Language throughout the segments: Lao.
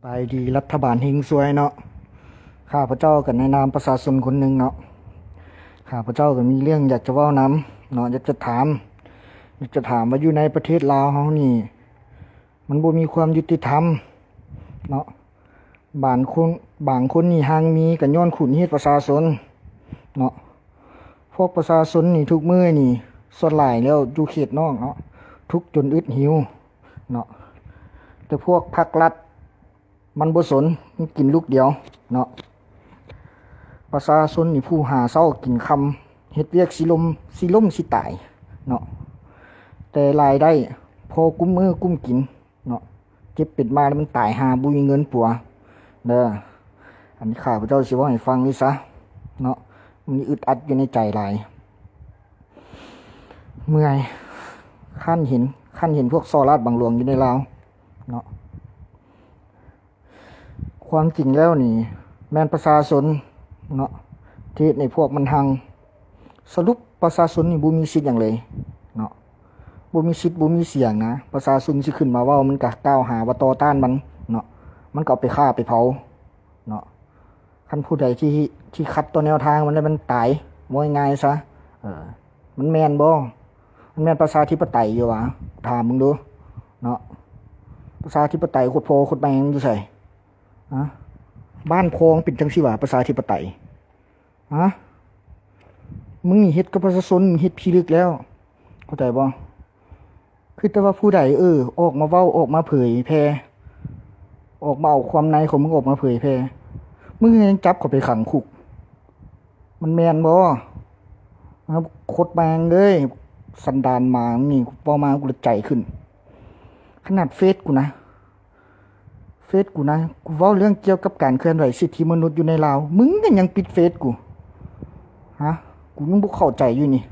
ສະບາຍດີລັດຖະບານເຮັງຊວຍເນາະ. ຂ້າພະເຈົ້າກໍໃນນາມປະຊາຊົນຄົນໜຶ່ງເນາະ, ຂ້າພະເຈົ້າກໍມີເລື່ອງຢາກຈະເວົ້ານຳເນາະ, ຢາກຈະຖາມ ຢາກຈະຖາມວ່າຢູ່ໃນປະເທດລາວເຮົານີ້ ມັນບໍ່ມີຄວາມຍຸຕິທຳເນາະ. ບາງຄົນ ບາງຄົນນີ້ຮັ່ງມີກໍຍ້ອນຂູດຮີດປະຊາຊົນເນາະ. ພວກປະຊາຊົນນີ້ທຸກມື້ນີ້ ສ່ວນຫຼາຍແລ້ວຢູ່ເຂດນອກເນາະ ທຸກຈົນອຶດຫິວເນາະ, ແຕ່ພວກພັກລັດມັນບໍ່ສົນ, ມັນກິນລູກດຽວເນາະ. ປະຊາຊົນນີ້ຜູ້ຫາເຊົ້າກິນຄ່ຳ ເຮັດວຽກຊິລົ້ມ ຊິລົ້ມຊິຕາຍເນາະ, ແຕ່ລາຍໄດ້ພໍກຸ້ມມື້ກຸ້ມກິນເນາະ. ເຈັບເປັນມາແລ້ວມັນຕາຍຫາບໍ່ມີເງິນປົວເດີ. ອັນນີ້ຂ້າພະເຈົ້າຊິເວົ້າໃຫ້ຟັງນີ້ຊະເນາະ, ມັນອຶດອັດຢູ່ໃນໃຈຫຼາຍ, ເມື່ອຍ, ຄັນເຫັນ ຄັນເຫັນພວກສໍ້ລາດບັງຫຼວງຢູ່ໃນລາວເນາະ. ຄວາມຈິງແລ້ວນີ້ແມ່ນປະຊາຊົນເນາະ ທີ່ເຮັດໃຫ້ພວກມັນຮັ່ງ. ສະຫຼຸບປະຊາຊົນນີ້ບໍ່ມີສິດຫຍັງເລີຍເນາະ, ບໍ່ມີສິດບໍ່ມີສຽງນະ. ປະຊາຊົນຊິຂຶ້ນມາເວົ້າ ມັນກະກ່າວຫາວ່າຕໍ່ຕ້ານມັນເນາະ, ມັນກໍເອົາໄປຂ້າໄປເຜົາເນາະ. ຄັນຜູ້ໃດທີ່ ທີ່ຂັດຕໍ່ແນວທາງມັນແລ້ວ ມັນຕາຍ, ເວົ້າງ່າຍໆຊະ. ເອີ ມັນແມ່ນບໍ່? ມັນແມ່ນປະຊາທິປະໄຕຢູ່ຫວາ? ຖາມເບິ່ງດູເນາະ, ປະຊາທິປະໄຕໂຄດພໍ່ໂຄດແມ່ມັນຢູ່ໃສ? ຮະ? ບ້ານພໍ່ເປັນຈັ່ງຊີ້ຫວາ? ປະຊາທິປະໄຕ ຮະ? ມຶງນີ້ເຮັດກັບປະຊາຊົນ ເຮັດພິລຶກແລ້ວ ເຂົ້າໃຈບໍ່? ຄືແຕ່ວ່າຜູ້ໃດ ເອີ ອອກມາເວົ້າ ອອກມາເຜີຍແຜ່ ອອກມາເອົາຄວາມໃນຂອງມຶງອອກມາເຜີຍແຜ່ ມຶງຍັງຈັບເຂົາໄປຂັງຄຸກ. ມັນແມ່ນບໍ່? ໂຄດແມ່ງເອີຍ, ສັນດານໝານີ້ ເວົ້າມາກູລະໃຈຂຶ້ນ. ຂະໜາດເຟສກູນະ ເຟສກູນະ, ກູເວົ້າເລື່ອງກ່ຽວກັບການເຄື່ອນໄຫວສິດທິມະນຸດຢູ່ໃນລາວ ມຶງກໍຍັງປິດເຟສກູ. ຮະ? ກູຍັງບໍ່ເຂົ້າໃຈຢູ່ນີ້.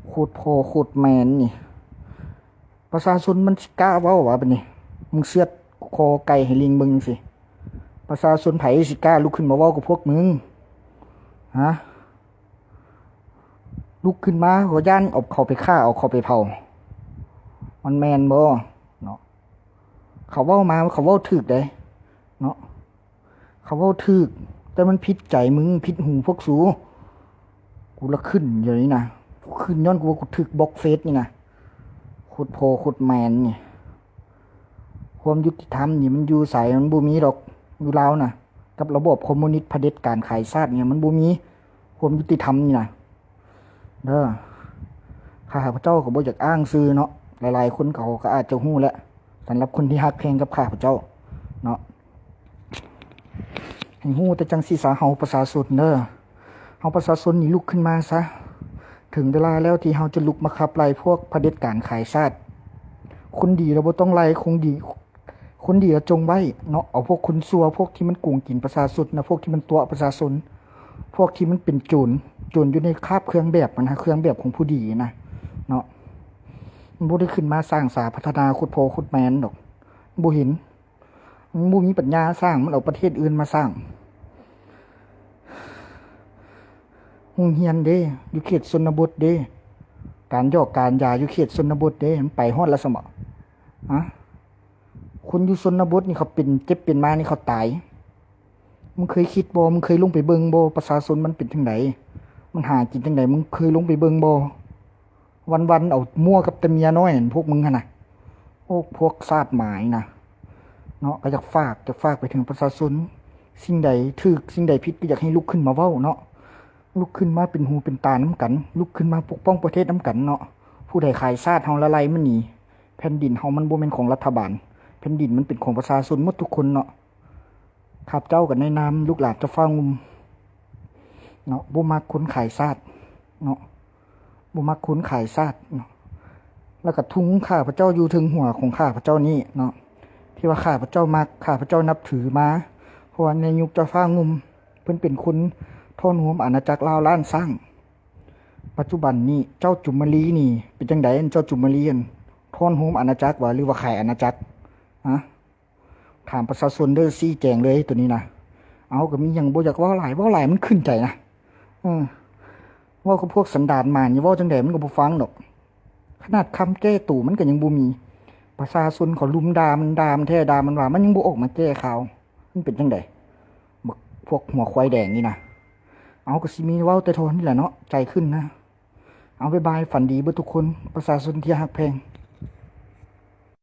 ໂຄດພໍ່ໂຄດແມ່ນີ້. ປະຊາຊົນມັນຊິກ້າເວົ້າຫວາບາດນີ້? ມຶງເຊືອດຄໍໄກ່ໃຫ້ລິງເບິ່ງຊີ້. ປະຊາຊົນໃຜຊິກ້າລຸກຂຶ້ນມາເວົ້າກັບພວກມຶງ? ຮະ? ລຸກຂຶ້ນມາກໍຢ້ານເອົາເຂົາໄປຂ້າ ເອົາເຂົາໄປເຜົາ. ມັນແມ່ນບໍ່ເນາະ? ເຂົາເວົ້າມາ ເຂົາເວົ້າຖືກເດ້ເນາະ, ເຂົາເວົ້າຖືກ ແຕ່ມັນຜິດໃຈມຶງ ຜິດຫູພວກສູ. ກູລະຂຶ້ນດຽວນີ້ນະ, ກູຂຶ້ນຍ້ອນກູວ່າກູຖືກບລັອກເຟສນີ້ນະ. ໂຄດພໍ່ໂຄດແມ່ນີ້. ຄວາມຍຸຕິທຳນີ້ມັນຢູ່ໃສ? ມັນບໍ່ມີດອກ. ຢູ່ລາວນະ ກັບລະບອບຄອມມູນິດຜະເດັດການຂາຍຊາດນີ້ ມັນບໍ່ມີຄວາມຍຸຕິທຳນີ້ນະເດີ. ຂ້າພະເຈົ້າກໍບໍ່ຢາກອ້າງຊື່ເນາະ, ຫຼາຍໆຄົນເຂົາກໍອາດຈະຮູ້ແຫຼະ. ສຳລັບຄົນທີ່ຮັກແພງກັບຂ້າພະເຈົ້າເນາະ, ໃຫ້ຮູ້ແຕ່ຈັ່ງຊີ້ຊະ ເຮົາປະຊາຊົນເດີ. ເຮົາປະຊາຊົນນີ້ລຸກຂຶ້ນມາຊະ. ເຖິງເວລາແລ້ວທີ່ເຮົາຈະລຸກມາຂັບໄລ່ພວກຜະເດັດການຂາຍຊາດ. ຄົນດີລະບໍ່ຕ້ອງໄລ່, ຄົນດີ ຄົນດີລະຈົ່ງໄວ້ເນາະ. ເອົາພວກຄົນຊົ່ວ, ພວກທີ່ມັນໂກງກິນປະຊາຊົນນະ, ພວກທີ່ມັນຕົວະປະຊາຊົນ, ພວກທີ່ມັນເປັນໂຈນ, ໂຈນຢູ່ໃນຄາບເຄື່ອງແບບມັນນະ, ເຄື່ອງແບບຂອງຜູ້ດີນະເນາະ. ມັນບໍ່ໄດ້ຂຶ້ນມາສ້າງສາພັດທະນາໂຄດພໍ່ໂຄດແມ່ນດອກ, ບໍ່ເຫັນ. ມັນບໍ່ມີປັນຍາສ້າງ, ມັນເອົາປະເທດອື່ນມາສ້າງ. ໂຮງຮຽນເດ້ ຢູ່ເຂດຊົນນະບົດເດ້, ການຢອກການຢາຢູ່ເຂດຊົນນະບົດເດ້, ມັນໄປຮອດແລ້ວຊັ້ນບໍ? ຮະ? ຄົນຢູ່ຊົນນະບົດນີ້ເຂົາເປັນ ເຈັບເປັນມານີ້ເຂົາຕາຍ. ມຶງເຄີຍຄິດບໍ່? ມຶງເຄີຍລົງໄປເບິ່ງບໍ່? ປະຊາຊົນມັນເປັນຈັ່ງໃດ? ມັນຫາກິນຈັ່ງໃດ? ມຶງເຄີຍລົງໄປເບິ່ງບໍ່? ວັນໆ ເອົາມົ້ວກັບແຕ່ເມຍນ້ອຍຫັ້ນ ພວກມຶງຫັ້ນນະ. ໂອ້ ພວກຊາດໝາຍນະເນາະ. ກໍຢາກຝາກ ຢາກຝາກໄປເຖິງປະຊາຊົນ, ສິ່ງໃດຖືກ ສິ່ງໃດຜິດ ກໍຢາກໃຫ້ລຸກຂຶ້ນມາເວົ້າເນາະ, ລຸກຂຶ້ນມາເປັນຫູເປັນຕານຳກັນ, ລຸກຂຶ້ນມາປົກປ້ອງປະເທດນຳກັນເນາະ. ຜູ້ໃດຂາຍຊາດເຮົາລະໄລ່ມັນໜີ. ແຜ່ນດິນເຮົາມັນບໍ່ແມ່ນຂອງລັດຖະບານ, ແຜ່ນດິນມັນເປັນຂອງປະຊາຊົນໝົດທຸກຄົນເນາະ. ຂ້າພະເຈົ້າກໍໃນນາມລູກຫຼານເຈົ້າຟ້າງຸ່ມເນາະ, ບໍ່ມັກຄົນຂາຍຊາດເນາະ, ບໍ່ມັກຄົນຂາຍຊາດເນາະ. ແລ້ວກໍທຸງຂ້າພະເຈົ້າຢູ່ເທິງຫົວຂອງຂ້າພະເຈົ້ານີ້ເນາະ, ທີ່ວ່າຂ້າພະເຈົ້າມັກ ຂ້າພະເຈົ້ານັບຖືມາ, ເພາະວ່າໃນຍຸກເຈົ້າຟ້າງຸ່ມ ເພິ່ນເປັນຄົນທ້ອນໂຮມອານາຈັກລາວລ້ານຊ້າງ. ປັດຈຸບັນນີ້ເຈົ້າຈຸມມະລີນີ້ເປັນຈັ່ງໃດ? ເຈົ້າຈຸມມະລີຫັ້ນທ້ອນໂຮມອານາຈັກຫວາ ຫຼືວ່າຂາຍອານາຈັກ? ຮະ? ຖາມປະຊາຊົນເດີ, ຊີ້ແຈງເລີຍໂຕນີ້ນະ. ເອົາ ກໍມີຫຍັງບໍ່ຢາກເວົ້າຫຼາຍ, ເວົ້າຫຼາຍມັນຂຶ້ນໃຈນະ. ເອີ ເວົ້າກັບພວກສັນດານໝານີ້ ເວົ້າຈັ່ງໃດມັນກໍບໍ່ຟັງດອກ. ຂະໜາດຄຳແກ້ໂຕມັນກໍຍັງບໍ່ມີ. ປະຊາຊົນເຂົາລຸມດ່າມັນ ດ່າມັນແທ້ດ່າມັນວ່າ ມັນຍັງບໍ່ອອກມາແກ້ຂ່າວ. ມັນເປັນຈັ່ງໃດ ບັກພວກຫົວຄວາຍແດງນີ້ນະ? ເອົາ ກໍຊິມີເວົ້າແຕ່ເທົ່ານີ້ແຫຼະເນາະ ໃຈຂຶ້ນນະ. ເອົາ ບາຍບາຍ ຝັນດີເບິດທຸກຄົນ ປະຊາຊົນທີ່ຮັກແພງ.